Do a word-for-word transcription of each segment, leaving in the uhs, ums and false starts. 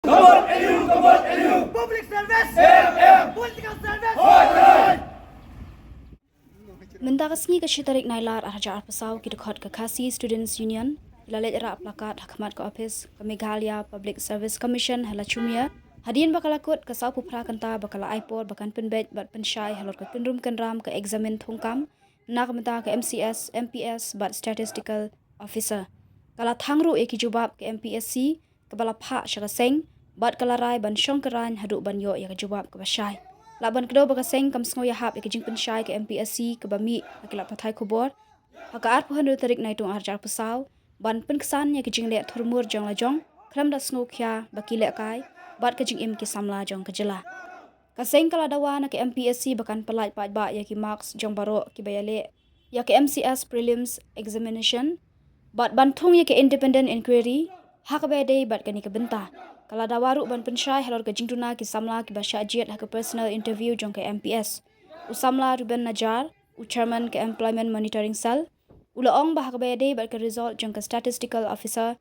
Ka vote N U, ka vote N U. Public service. M M. Political service. Hoi hoi. Mynta ka sngi ka shi tarik Nailar arhajar arphew saw, ki dkhot ka Khasi Students Union ki la leit rah plakat ha khmat ka ophis ka Meghalaya Public Service Commission ha Lachumiere, hadien ba ka la kut ka sawphew phra kynta ba ka la ai por ba kan pynbeit bad pynshai halor ka tynrum tynram ka eksamin thungkam na ka bynta ka M C S, M P S bad Statistical Officer. Ka la thang ruh ïa ki jubab ka M P S C kaba la phah sha ka seng bad ka la rai ban shong kyraiñ haduh ban ïoh ïa ka jubab kaba shai. Lah ban kdew ba ka seng kam sngew ïahap ïa ka jingpynshai ka M P S C kaba mih ha ki lad pathai khubor ha ka arphew hynriew tarik Naitung arhajar arphew saw ban pynksan ïa ka jingleh thurmur jong la jong khlem da sngewkhia ba ki lehkai bad ka jingim ki samla jong ka jylla. Ka seng ka la dawa na ka M P S C ba kan pyllait paidbah ïa ki marks jong baroh kiba ïaleh ïa ka M C S Prelims Examination bad ban thung ïa ka Independent Inquiry ha kaba ïadei bad kane ka bynta. Ka la dawa ruh ban pynshai halor ka jingduna ki samla kiba shah jied ha ka personal interview jong ka M P S. U samla Ruben Najar, u Chairman ka Employment Monitoring Cell, u la ong ba ha kaba ïadei bad ka result jong ka Statistical Officer,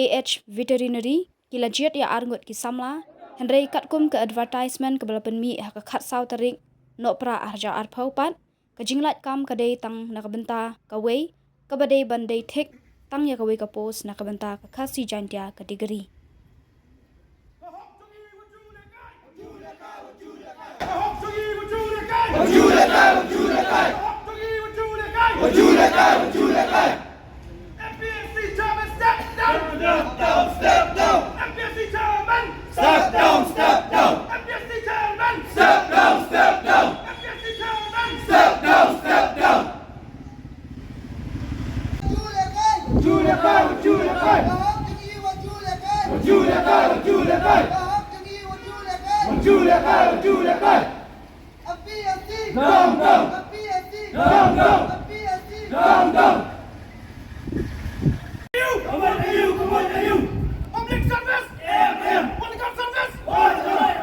A H Veterinary, ki la jied ïa arngut ki samla, hynrei katkum ka advertisement kaba la pynmih ha ka khatsaw tarik Nohprah arhajar arphew pat, ka jinglait kam ka dei tang na ka bynta kawei, kaba dei ban dei thik tang ïa kawei ka post na ka bynta ka Khasi Jaintia category. M P S C chairman, step down! Step down, step down! M P S C chairman! Step down, step down! M P S C chairman! Step down, step down! M P S C chairman! Step down, step down! Down, down! Down, down! Come on, N U! Come on, N U! Public service! M M! Political service! Hoi hoi!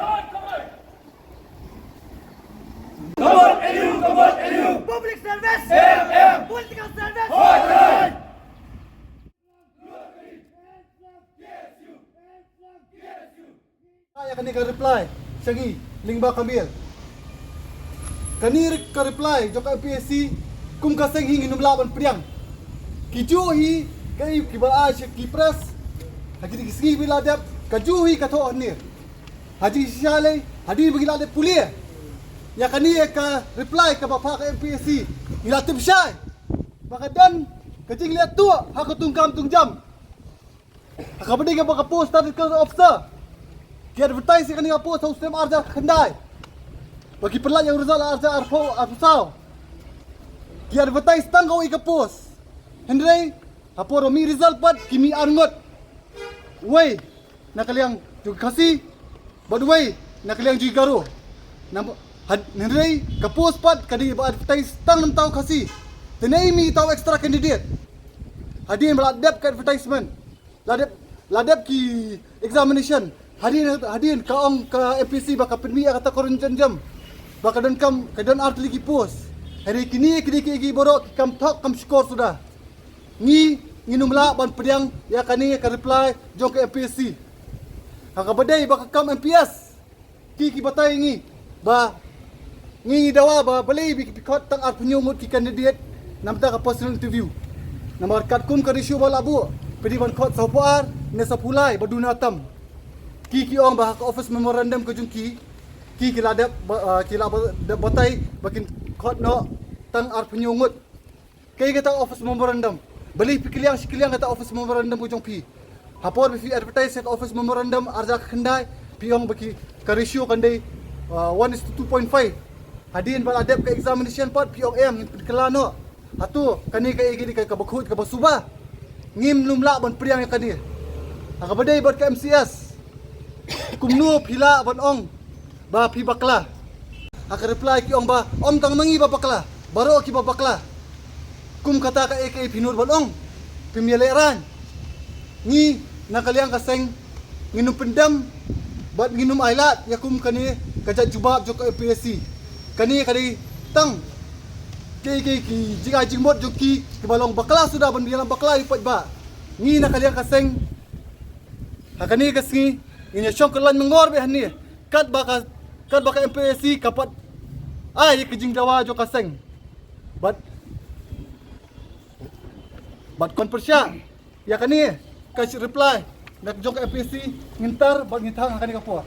Come on, N U! Come on, N U! Public service! M M! Political service! Hoi hoi! Ïa kane ka reply sha ngi lyngba ka mail. Kane ka reply jong ka M P S C, kum ka seng hi ngim lah ban pdiang. Ki ju hi kaei kiba ai sha ki press ha kine ki sngi ba la dep, ka ju hi ka thoh hangne. Ha jingshisha lei, hadien ba ngi la dep pule ïa kane ka reply kaba phah ka M P S C, ngi la tip shai ba ka don ka jingleh tuh ha ka tungkam tungjam. Ha kaba dei kaba ka post Statistical Officer, ki advertise ïa kane ka post ha u snem arhajar khyndai, ba ki pynlait ïa u result arhajar arphew, arphew saw. Ki advertise tang kawei ka post, hynrei ha por ba mih result pat ki mih arngut, wei na ka liang jong ki Khasi bad wei na ka liang jong ki Garo. Namar, hynrei ka post pat ka dei ba advertise tang na bynta u Khasi. Te nangta mih uta u extra candidate, hadien ba la dep ka advertisement, la dep, la dep ki examination, hadien, hadien ka ong ka M P S C ba ka pynmih ïa kata ka rynjam jam, ba ka donkam, ka don artylli ki post. Hynrei kine ki dei kiei kiei baroh ki kam thok kam shukor suda. Ngi, ngim lah ban pdiang ïa kane ka reply jong ka M P S C. Ha kaba dei ba ka kam M P S, ki, ki batai ngi ba ngi, ngi dawa ba balei ba ki khot tang arphew hynñiew ngut ki candidate na bynta ka personal interview. Namar katkum ka ratio ba la buh, phi dei ban khot sawphew ar ne sawphew lai ba duna tam. Ki, ki ong ba ha ka office memorandum ka jong ki, ki, ki la dep ba, ah, ki la ba, dep batai ba kin khot noh tang arphew hynñiew ngut. Kaei kata office memorandum? Balei phi kylliang shi kylliang kata office memorandum ka jong phi? Ha por ba phi advertise ïa ka office memorandum arhajar khyndai, phi ong ba ki, ka ratio kan dei, uh, one is to two point five. Hadien ba la dep ka examination pat phi ong em, ngin pynkylla noh. Hato kane kaei ka dei ka, kaba khuid kaba suba? Ngim lah ban pdiang ïa kane. Ha kaba dei bad ka M C S, kumno phi lah ban ong ba phi bakla? Ha ka reply ki ong ba ym tang ma ngi ba bakla, baroh kiba bakla. Kum kata kaei kaei phi nud ban ong, phim ïalehrain. Ngi na ka liang ka seng ngin ym pyndem bad ngin ym ailad ïa kum kane ka jait jubab jong ka M P S C. Kane ka dei tang kaei kaei ki jingai jingmut jong ki kiba long bakla suda ban ïalam bakla ïa u paidbah. Ngi na ka liang ka seng ha kane ka sngi Ngin ïa shong kyllon myngor beit hangne. Katba ka, katba ka M P A C ka pat ai ka jingdawa jong ka seng. Bad, bad kon pyrshah ïa kane ka reply na jong ka M P A C, ngin tar bad ngin thang ha kane ka por.